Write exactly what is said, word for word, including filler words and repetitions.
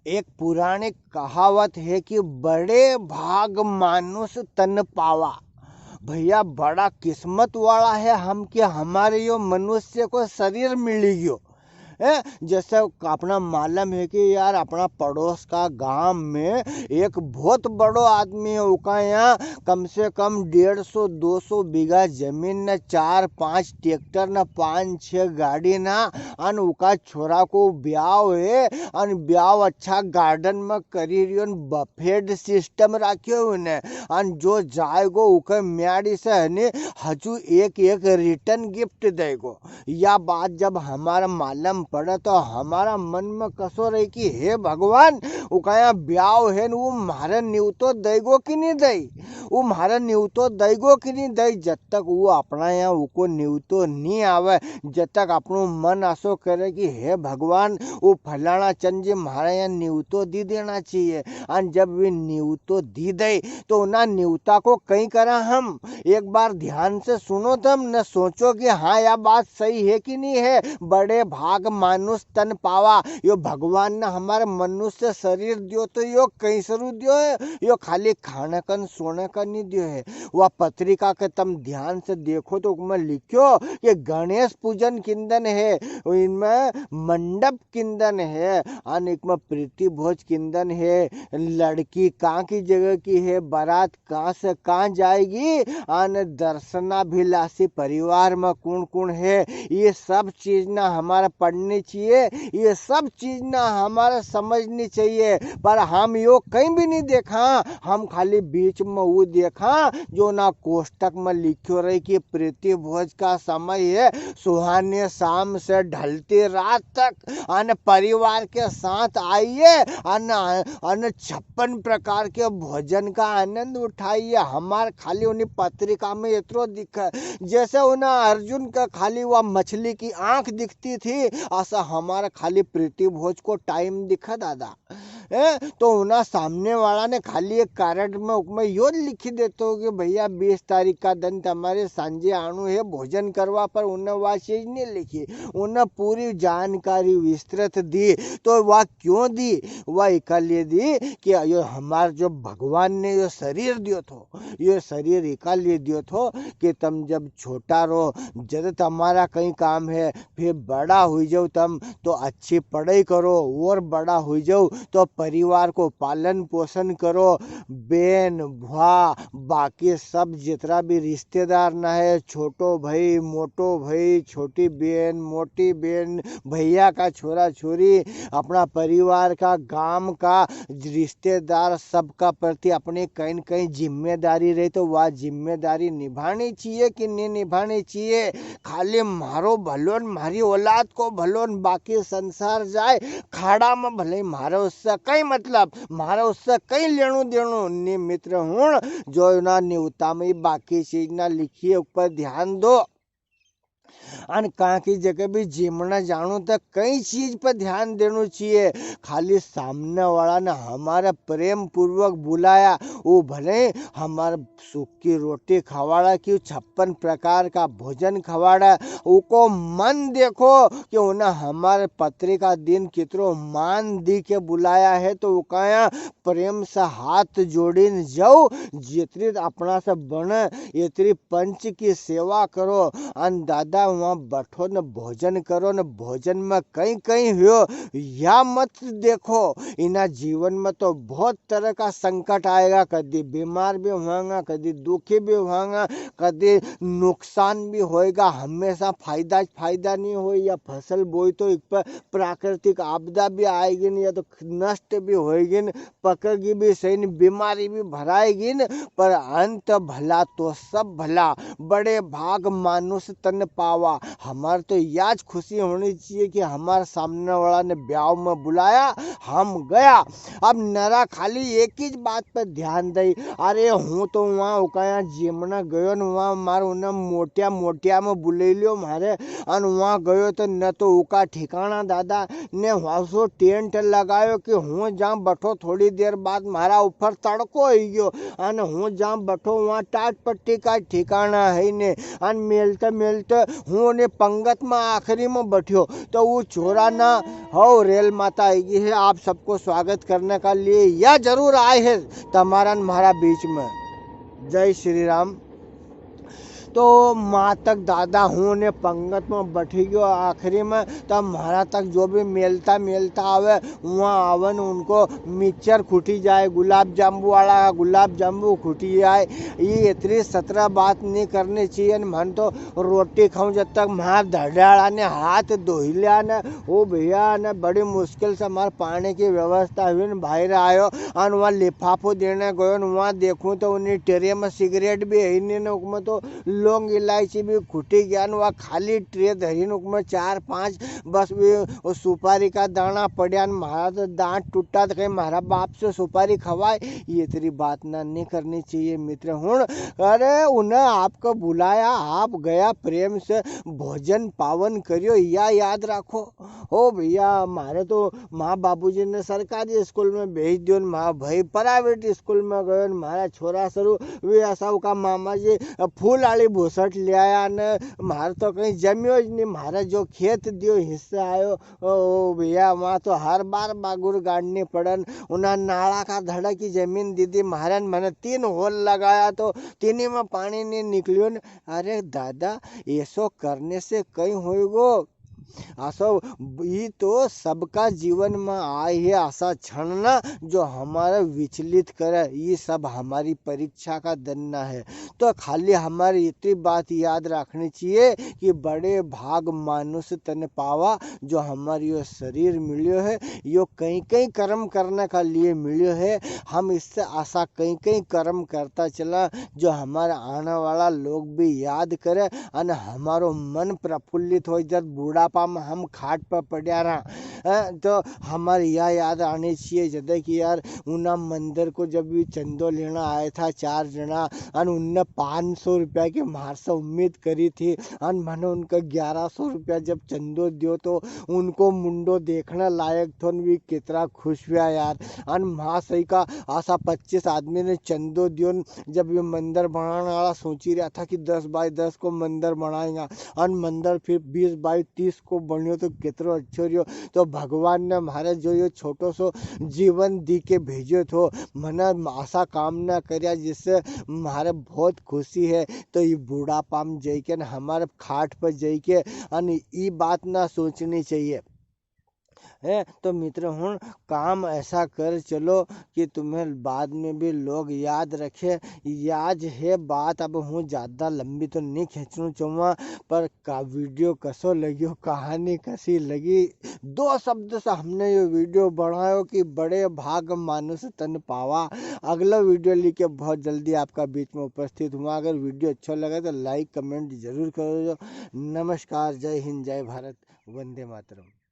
एक पुरानी कहावत है कि बड़े भाग मानुष तन पावा। भैया, बड़ा किस्मत वाला है हम कि हमारे यो मनुष्य को शरीर मिली गयो। हैं? जैसे अपना मालूम है कि यार, अपना पड़ोस का गांव में एक बहुत बड़ो आदमी है, उका यहाँ कम से कम डेढ़ सौ, दो सौ बीघा जमीन न, चार पांच ट्रैक्टर न, पांच छह गाड़ी न, अन उका छोरा को ब्याव है, अन ब्याव अच्छा garden में करी रियो, अन buffet system राख्यो है उन्हें, अन जो जाएगो उके म्याड़ी से है ने हजू एक एक return gift देगो। या बात जब हमारा मालूम पड़े तो हमारा मन में कसो रहे कि हे भगवान, उका यहाँ ब्याव है न, वो म्हारे न्यूतो देगो कि नहीं दे, वो म्हारे न्यूतो देगो कि नहीं दे। जब तक वो अपना यहाँ उको न्यूतो नहीं आवे, जब तक अपनो मन असो करे कि हे भगवान, वो फलाना चंद जी म्हारे यहाँ न्यूतो दी देना चाहिए। अन जब वे न्यूतो दी दे, तो उना न्यूता को कई करा हम? एक बार ध्यान से सुनो तम, न सोचो कि हाँ, या बात सही है कि नहीं है। बड़े भाग मानुष तन पावा। यो भगवान ने हमारे मनुष्य शरीर दियो, तो यो कई सरू दियो है? यो खाली खाने का न सोने का नहीं दियो है। वा पत्रिका के तम ध्यान से देखो, तो उकमें लिख्यो कि गणेश पूजन किंदन है, इनमें मंडप किंदन है, अन इकमें प्रीति भोज किंदन है, लड़की कां की जगह की है, बारात कां से कां जाएगी, अन दर्शनाभिलाषी परिवार में कुण कुण है, ये सब चीज ना हमारे पढ़नी चाहिए, ये सब चीज ना हमारे समझनी चाहिए। पर हम यो कई भी नहीं देखा, हम खाली बीच में वो देखा जो ना कोष्टक में लिख्यो रहे कि प्रीति भोज का समय है, सुहाने शाम से ढलती रात तक, अन परिवार के साथ आइए, अन, अन छप्पन प्रकार के भोजन का आनंद उठाइए। हमार खाली उन्हीं पत्रिका में इतरो दिखे, जैसे उन्हें अर्जुन का खाली वा मछली की आंख दिखती थी, ऐसा हमारा खाली प्रीति भोज को time दिखे दादा। हैं? तो उना सामने वाला ने खाली एक कार्ड में, उकमें यो लिखी देतो कि भैया, बीस तारीख का दिन तमारे सांझे आणू है भोजन करवा, पर उन्हें वा चीज नहीं लिखी। उन्हें पूरी जानकारी विस्तृत दी। तो वा क्यों दी? वा इका लिए दी कि यो हमार जो भगवान ने यो शरीर दियो थो, यो शरीर इका लिए दियो थो कि तम जब छोटा रो, जद तमारा कई काम है, फिर बड़ा हुई जाओ तम तो अच्छी पढ़ाई करो, और बड़ा हुई जाओ तो परिवार को पालन पोषण करो। बेन, भा, बाकी सब जितरा भी रिश्तेदार ना है, छोटो भाई, मोटो भाई, छोटी बेन, मोटी बेन, भैया का छोरा छोरी, अपना परिवार का, गांव का रिश्तेदार, सबका प्रति अपनी कई न कई जिम्मेदारी रहे, तो वा जिम्मेदारी निभानी चाहिए कि नहीं निभानी चाहिए? खाली म्हारो भलो न म्हारी औलाद को भलो न बाकी संसार जाए खाड़ा में, भले म्हारे उससे कई मतलब, म्हारे उससे कई लेणू देणू नी। मित्र हुण, जो ना न्यूता में बाकी चीज ना लिखी है, ऊपर ध्यान दो। अन कां की जगह भी जीमना जाणो तो कई चीज पर ध्यान देणो चाहिए। खाली सामने वाला ने हमारे प्रेम पूर्वक बुलाया, वो भले हमारे सूखी रोटी खवाड़ा की छप्पन प्रकार का भोजन खवाड़ा, उको मन देखो कि उन्हें हमारे पत्रिका दिन कितरो मान दी के बुलाया है, तो उका यां प्रेम से हाथ जोड़ीन जाओ, जितरी अपना से बने, इतरी पंच की सेवा करो। अन दादा, वहाँ बैठो न भोजन करो, न भोजन में कई कई हुयो, या मत देखो। इना जीवन में तो बहुत तरह का संकट आएगा, कदी बीमार भी होंगा, कदी दुखी भी होंगा, कदी नुकसान भी होएगा। हमेशा फायदा ज फायदा नहीं होए, या फसल बोई तो इक पर प्राकृतिक आपदा भी आएगी न, या तो नष्ट भी होएगी न, पकेगी भी सही न, बीमारी भी भराएगी न, पर अंत भला तो सब भला, बड़े भाग मानुष तन पावा। हमार तो याज खुशी होनी चाहिए कि हमार सामने वाला ने ब्याव में बुलाया, हम गया। अब नरा खाली एक ही बात पर ध्यान दे, अरे हूँ तो वहाँ उका यां जीमना गयो न, वहाँ मार उन्हें मोटिया मोटिया में बुले लियो मारे, अन वहाँ गयो तो न तो उका ठिकाना दादा, ने वासो टेंट लगायो कि हूँ जां बैठो, थोड़ी देर बाद म्हारा ऊपर तड़को हुई गयो। अन हूँ जां बैठो, वहाँ टाट पट्टी का ठिकाना है ने। अन मेलते मेलते हूँ ने पंगत में आखिरी में बैठ्यो, तो वो छोरा ना, "हो, रेल माता आई गई है, आप सबको स्वागत करने का लिए या जरूर आए हैं तमारा न म्हारा बीच में।" जय श्री राम। तो माँ तक दादा हूँ ने पंगत में बैठी गयो आखिरी में, तो म्हारा तक जो भी मेलता मेलता आवे, वहाँ आवन उनको मिक्सचर खुटी जाए, गुलाब जाम्बू वाला गुलाब जाम्बू खुटी जाए। ये इतनी सतरा बात नहीं करनी चाहिए। न मन तो रोटी खाऊं जब तक म्हार धड़ाला ने हाथ धोई लिया ने, ओ भैया ने बड़ी मुश्किल से म्हार पानी की व्यवस्था हुई ने बाहर आयो। अन वहाँ लिफाफो देने गयो न वहाँ देखूं तो उन्हीं ट्रे में सिगरेट भी है ही नहीं ने, उकमें तो लौंग इलायची भी खुटी गया न, वहाँ खाली ट्रे धरी न, उकमें चार पांच बस वे वो सुपारी का दाना पड़या न, म्हारा तो दांत टूटा तो कहीं म्हारा बाप से सुपारी खवाए। ये तेरी बात ना नहीं करनी चाहिए मित्र। हुण, अरे उन्हें आपको बुलाया, आप गया, प्रेम से भोजन पावन करियो, या याद रखो। ओ भैया, म्हारे तो माँ बाबूजी ने सरकारी स्कूल में भेज दियो न, म्हारा भाई प्राइवेट स्कूल में गयो न, म्हारा छोरा सरू वे असा उका मामा जी फूल आली भूसट ले आया न, म्हारे तो कहीं जम्यो ज नहीं, म्हारे जो खेत दियो हिस्सा आयो। ओ भैया, वहाँ तो हर बार बागुर गाड़नी पड़न, उन्हें नाला का धड़ा की जमीन दीदी म्हारे न, मैंने तीन होल लगाया तो तीनी में पानी नहीं निकलियो न। अरे दादा, ऐसो करने से कई होएगो? असो, ई तो सबका जीवन में आए है असा क्षण ना, जो हमारा विचलित करे, ये सब हमारी परीक्षा का दिन ना है। तो खाली हमारी इतनी बात याद रखनी चाहिए कि बड़े भाग मानुष तन पावा, जो हमारे यो शरीर मिल्यो है, यो कई कई कर्म करने का लिए मिल्यो है। हम इससे असा कई कई कर्म करता चला, जो हमारा आने वाला लोग भी याद करे अन हमारो मन प्रफुल्लित हो। जब बुढ़ापा में हम खाट पर पड़ा रहा, अ, तो हमारे या याद आनी चाहिए, जदे कि यार, उना मंदिर को जब भी चंदो लेना आया था चार जना, अन उनने पाँच सौ रुपया की म्हार से उम्मीद करी थी, अन मैंने उनका ग्यारह सौ रुपया जब चंदो दियो, तो उनको मुंडो देखने लायक थो, न वी कितना खुश हुआ यार। अन म्हा सही का असा पच्चीस आदमी ने चंदो दियो न, जब ये मंदिर बनाने वाला सोची रहा था कि दस बाय दस को मंदिर बनाएगा, अन मंदिर फिर बीस बाय तीस को बन्यो, तो कितरो अच्छो रियो। तो भगवान ने म्हारे जो यो छोटो सो जीवन दी के भेज्यो थो, मने असा काम ना करया जिससे म्हारे बहुत खुशी है। तो ये बुढ़ापा में जई के न हमारे खाट पर जई के अन ई बात ना सोचनी चाहिए। है, तो मित्र हुण काम ऐसा कर चलो कि तुम्हें बाद में भी लोग याद रखे। याज है बात, अब हूँ ज्यादा लंबी तो नहीं खींचणू चाहूँगा, पर का video कसो लग्यो, कहानी कसी लगी, दो शब्द से हमने यो video बनायो कि बड़े भाग मानुष तन पावा। अगला video लेके बहुत जल्दी आपका बीच में उपस्थित हुआ। अगर video अच्छा लगे तो like comment जरूर करो। नमस्कार, जय हिंद, जय भारत, वंदे मातरम।